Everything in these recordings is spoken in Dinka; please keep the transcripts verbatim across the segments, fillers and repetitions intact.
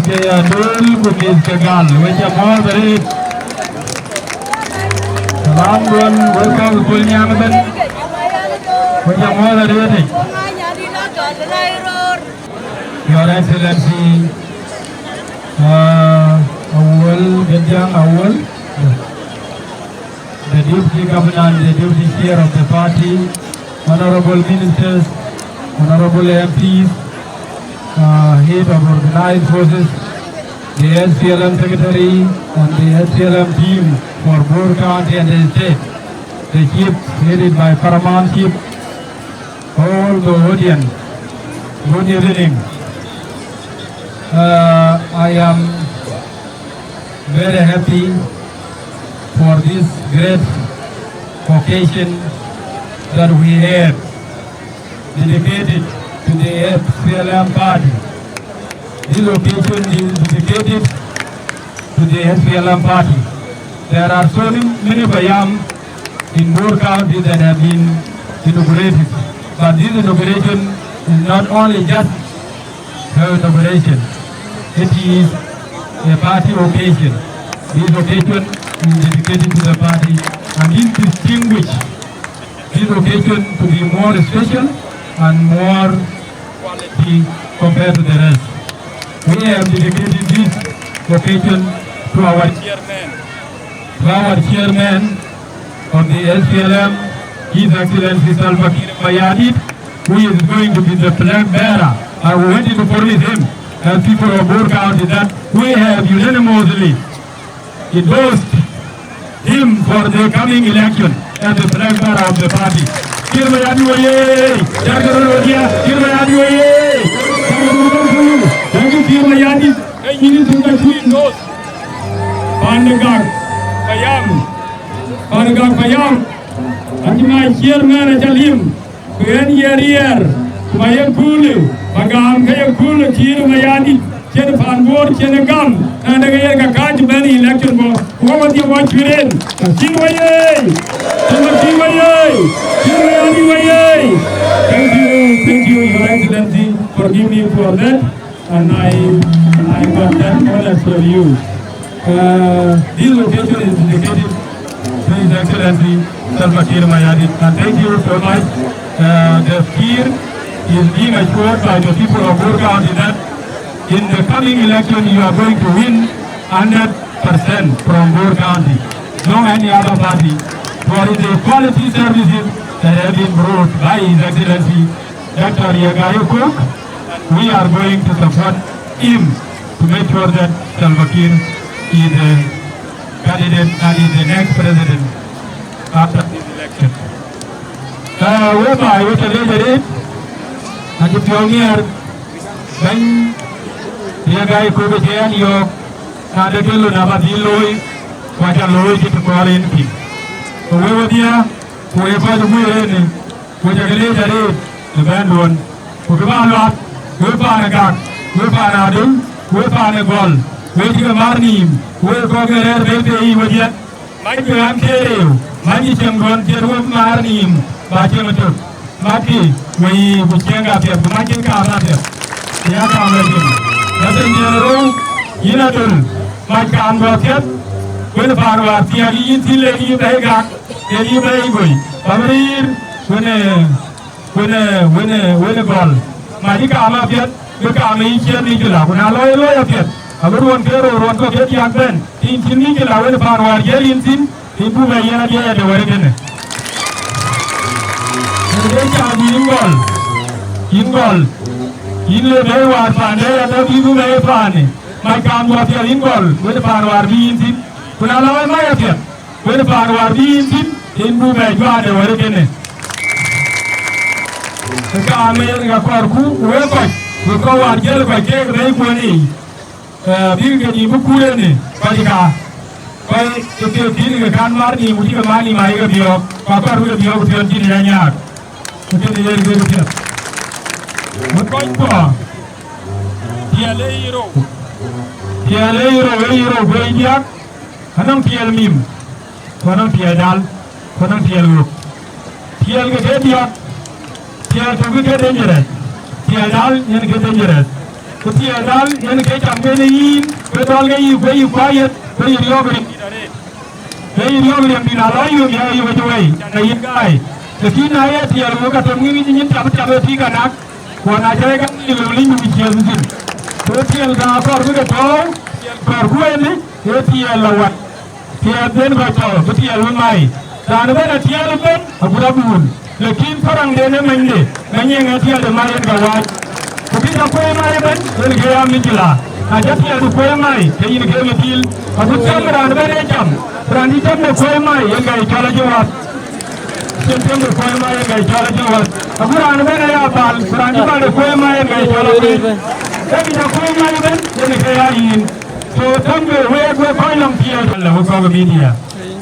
Ya döl ku mïth ke gal, we ca muɔ̈ɔ̈th arëët. Salam duɔ̈n, we kɔ̈k ë kööl nhiam ëbɛ̈n, we ca muɔ̈ɔ̈th arëët yic. Your Excellency, uh, Awuol Gediang Awuol, the Deputy Governor and the Deputy Chair of the party, honorable ministers, honorable M Ps, uh, head of organized forces, the S P L M secretary, and the S P L M team for Bor County and the state, the chief headed by Paramount Chief, all the audience, good evening. Uh, I am very happy for this great occasion that we have dedicated to the S P L M party. This occasion is dedicated to the S P L M party. There are so many Payam in Bor County that have been inaugurated, but this inauguration is not only just her inauguration. It is a party occasion. This occasion is dedicated to the party and is distinguished this occasion to be more special and more quality compared to the rest. We have dedicated this occasion to our chairman, to our chairman of the S P L M, His Excellency Salva Kiir Mayardit, who is going to be the flag bearer. I wanted to promise him, as people of Bor County, that we have unanimously endorsed him for the coming election as the flag bearer of the party. Kiir Mayardit oyee! Jagar Rodia, Kiir Mayardit oyee! Thank you, Kiir Mayardit. Hey, minister, that you endorse. Pan Gak Payam. Pan Gak Payam. Anti my chairman, I tell him. Ku yen ye riɛɛr, ku ba ye köölë, ba gam ke ye köölë, Kiir Mayardit, cïn pan Bor, cïn gam, na de ke ye ka kääc bɛ̈n election bɔ̈, ku wok adhie wɔ cuëër en. Kiir wayee! Kiir wayee! Kiir Mayardit wayee! Thank you, thank you, Your Excellency, for giving me for that. And I, and I got that honor from you. Uh, this location is dedicated to His Excellency Salva Kiir Mayardit. And thank you so much. Uh, the Kiir is being assured by the people of Bor County that in the coming election you are going to win hundred percent from Bor County, not any other party. For the quality services that have been brought by His Excellency Doctor Riek Gai Kok, we are going to support him to make sure that Salva Kiir is the candidate and is the next president after this election. Uh, whereby we can lead it, and if you're here, then Riek Gai Kok cï ɣɛn yɔ̈ɔ̈k, na de kë lon aba dhil looi, ku aca looi cï të kɔɔr en piny. Ku wek wedhie, ku wek kɔc ë guiir ënë, ku ca ke leec arëët ë bɛ̈nduön. Ku kë bä luath, wek paan ë Gak, wek paan ë Adöl, wek paan ë Gɔl, wek cï ke mar nïïm, ku wek kɔ̈k ke rɛ̈ɛ̈r bɛ̈ɛ̈i pei yiic wedhie. Mackï ɣän ke rëëu, mackï ciɛɛŋduön cïn wek maar nïïm, bä ciɛɛŋ ëtök. Mackï, wei ku ciɛɛŋ apiɛth, ku mackï kaam apiɛth. Ya kaam la cin. Ka thïn diɛn rou, yïn Adöl, mac kaamdu apiɛth, wën paan wäär thiääk yïn thïn, lek yï bɛ̈ɛ̈i Gak, lek yï bɛ̈ɛ̈i Goi. Bä bï riir, wën ë, wën ë, wën ë, wën ë Gɔl. Mac yï kaam apiɛth, bï kaam ë yï ciɛɛŋ ŋic kë la, ku na lɔ ye looi apiɛth, abï ruɔ̈n ke rou, ruɔ̈n kɔ̈k ke diäk bɛ̈n, tin cïn ŋic kë la wën paan wäär jiël yïn thïn, yïn buk bɛ yiɛ̈n adiɛɛr de wɛ̈t kënë. Kënë de cam yïn Gɔl, yïn Gɔl, yïn le bɛ̈ɛ̈i wäär paande, adë bï buk bɛ ye paanë, mac kaamdu apiɛth yïn Gɔl, wën paan wäär bï yïn thïn, ku na lɔ ë mac apiɛth, wën paan wäär bï yïn thïn, yïn buk bɛ juaar de wɛ̈t kënë. Ke kaam ë yen ka kɔɔrku, ku wek kɔc, wek kɔc wäär jiël kɔc keek bɛ̈ɛ̈i kuɔ̈n yiic. Eh, bïk ke nïïm bï kuur ënë, kɔc ë ka. Kɔc ë ke thïn ke kan mar nïïm, ku cï ke mar nïïm ayï ke biɔɔk, ku akɔɔr bï ke biɔɔk ku piɔ̈n cïn ë ya nyaak. Ku kënë yen wek piɛth. Wek kɔc kuɔ, tiɛɛl ë yï rou. Tiɛɛl ë yï rou, ë yï rou, bɛ̈ɛ̈i diäk, anɔŋ tiɛɛl mïm, ku anɔŋ tiɛɛl dal, ku anɔŋ tiɛɛl ɣöök. Tiɛɛl ke ke diäk, tiɛɛl tök ke dangerous, tiɛɛl dal yen ke dangerous. Ku thiɛɛl dhal yen ke cam kene yïn, ke dhɔl ke yï, ku yï kuayeth, ku yï riɔ̈ɔ̈k riɛm dït arëët. Ke yï riɔ̈ɔ̈k riɛm dït alɔ yök ya yök acï wei, can ayï gaai. Lakin na ye thiɛɛl wek atem ŋic nyin tiap tiap ë tik anak, ku na cä ye ka ŋic lëu liny bï ciëëth thïn. Ku thiɛɛl ka kɔɔr bï ke tɔ̈ɔ̈u, thiɛɛl kɔɔr kueeni, ee thiɛɛl la wat. Tiɛɛl ben kɔc tɔ̈ bï tiɛɛl wë mai. Raan ëbɛ̈n atiɛɛl ëbɛ̈n agut abuul, lakin thoraŋden ë manyde, many eeŋë tiɛɛl de mai en ka wac. Ku bï jɔ kuëë mai ëbɛ̈n, yen ke ya micila. Na cä tiɛɛl de kuëë mai, ke yïn ke mithil. Agut cam raan ëbɛ̈n ee cam, raan cï cam de kuëë mai, yen ka ye cɔl acï wath. Cïn cam de kuëë mai, yen ka ye cɔl acï wath. Agut raan ëbɛ̈n aya bal, ku raan cï bal de kuëë mai, yen ka ye cɔl akuëc. Ke bï jɔ kuëë mai ëbɛ̈n, yen ke ya yïn. So, thank you, wek, wek kɔc lɔŋ tiɛɛl. Lɛ wek kɔ̈k ë media.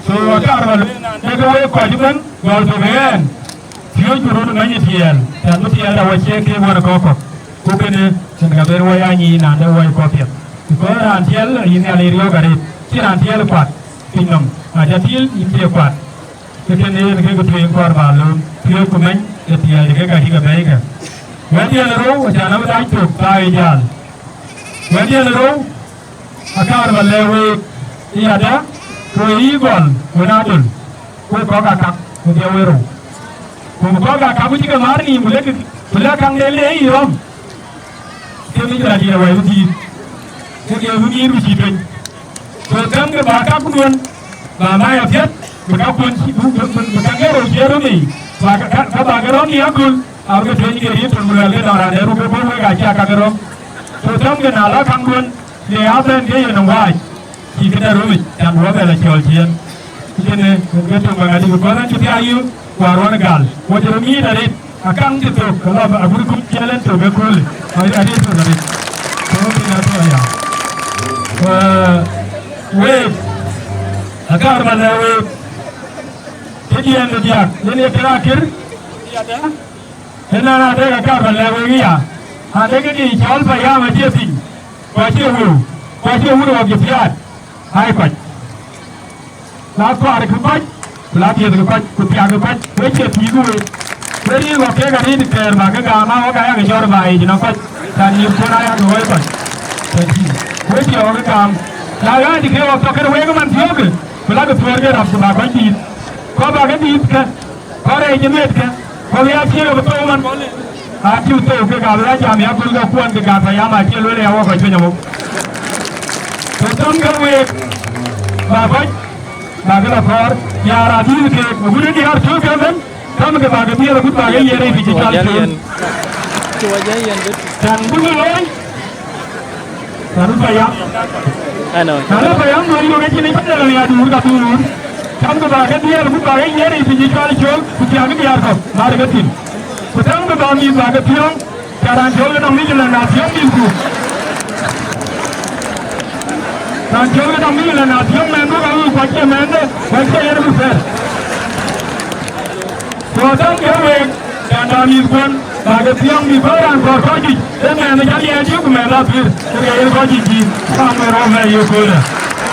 So, akaar ba lueel naan dek wek kɔc ëbɛ̈n, gɔl tök ë ɣɛn. Piööcku röt ë mɛny ë tiɛɛl, tɛ̈n bï tiɛɛl da wä ciëk kek wän ë kɔ̈k kɔ̈k. Ku kënë, cïn ka ben wä ya nyic naan dek wä ë kɔ̈k piɛth. Because raan tiɛɛl, yïn Nhialic riɔ̈ɔ̈k arëët. Cïn raan tiɛɛl kuat, piny nɔm. Na cä tiɛɛl, yïn cie kuat. Ke kënë yen kek tueŋ kɔɔr ba lööm, piööcku mɛny ë tiɛɛl de kek ka cï ke bɛ̈ɛ̈ikë. Wɛ̈tdiɛn ë rou, acan abï dac thök, thaa ë jäl. Wɛ̈tdiɛn ë rou, akaar ba lɛ̈k week, ë yadë, ku ë yï gɔl wën adöl, ku kɔ̈k akak, ku dhiau ë rou. Ku kɔ̈k akak ku cï ke määr nïïm, ku lek, ku lek kaŋ de le yï rɔ̈m, ke mïc raan dït awäi bï thïn, ke ke bï miir ku cï tueny. Ku thɛmkï ba kakduön, ba mai apiɛth, bï kakuön cï, bï, bï, bï, bï kaŋ ë rou cï ë röm yiic, ba ka, ka, ka ba ke rɔ̈m ë aköl, abï ke tueny ke riëëc töŋ, ku luɛlkï nɔn raan de ruk ke bɔ̈ wek acï akak ë rɔ̈m. Ku thɛmkï na la kaŋduön, le abɛ̈n ke yen ë waac, cï këde römic, can wɔ bɛ lɔ cɔl ciëën. Kënë, ke töŋ bɛ ŋadï, because ɛn cï thiaak yï, ku aruɔn ë gal, ku cï röt miit arëët, akaŋ cï thök, ke lɔ agut kum ciëën ɛn thök ëköölë, arëët thök arëët. Ku röt piny athuɔɔc ya. Ku, week, akaar ba lɛ̈k week, këdiɛɛn de diäk, yen ye kën akër, ënɔɔnë adek akaar ba lɛ̈k week ya, adek ke cɔl payam acie piny, ku acie wëu, ku acie wun ë wak jɔ piaat, ai kɔc. La kɔɔr kë kɔc, ku la dhiëth kë kɔc, ku thiak kë kɔc, we cie thiëëk wek. We riëëk wak kek arëët kɛɛr bä ke gam, a wak aya ke cɔɔr bä yic nɔm kɔc, can yïk kuɔn aya ke woi kɔc. Thank you. We cie wak ke gam. La ɣääc ke wak tɔ kën wek man thiöökë, ku la ke thuɔɔr ke rap, ku bä kɔc dïït. Kɔc bä ke dïït kë, kɔc rɛɛc ë meth kë, kɔc ya thiëëk abï thou man. Acï thou kek abï ya jam ya köl ke kuɔn ke gam payam, acï lueel ya wok kɔc piny amok. Ku thöŋ ke week, bä kɔc, bä ke lɔ kɔɔr, ya raan dhil keek, agut ë diäär cöl ke mën, thäm ke bä ke dhiëëth agut bä ke yiɛɛr ë kë cï cɔl cöl. Can bï ke looi, Raan payam. Ano. Raan payam, duöör yök acïn ë cï dɛ̈l ya duur ka duur. Cam ke bä ke dhiëëth, ku bä ke yiɛɛr ë piny cɔl cöl, ku thiaak ke diäär kɔ̈k, bä ke thïn. Ku thɛm ke bä mïth bä ke piɔ̈ɔ̈ŋ, ka raan cöl ke nɔm mïth lë na piɔ̈ɔ̈ŋ mïthku. Raan cöl ke nɔm mïth lë na piɔ̈ɔ̈ŋ mɛnhdu ka wïc, ku acie mɛnhde, ku acie yen ku thɛɛr. Ku thɛm ke week, ka na mïthkuɔn, bä ke piɔ̈ɔ̈ŋ bï kɔc raan kɔɔr kɔc juëc, ee mɛnh ë cä liɛɛc yök ku mɛnh la pïïr, ke ke yen kɔc juëc yï, kaŋ wën rɔt bɛ yök köölë.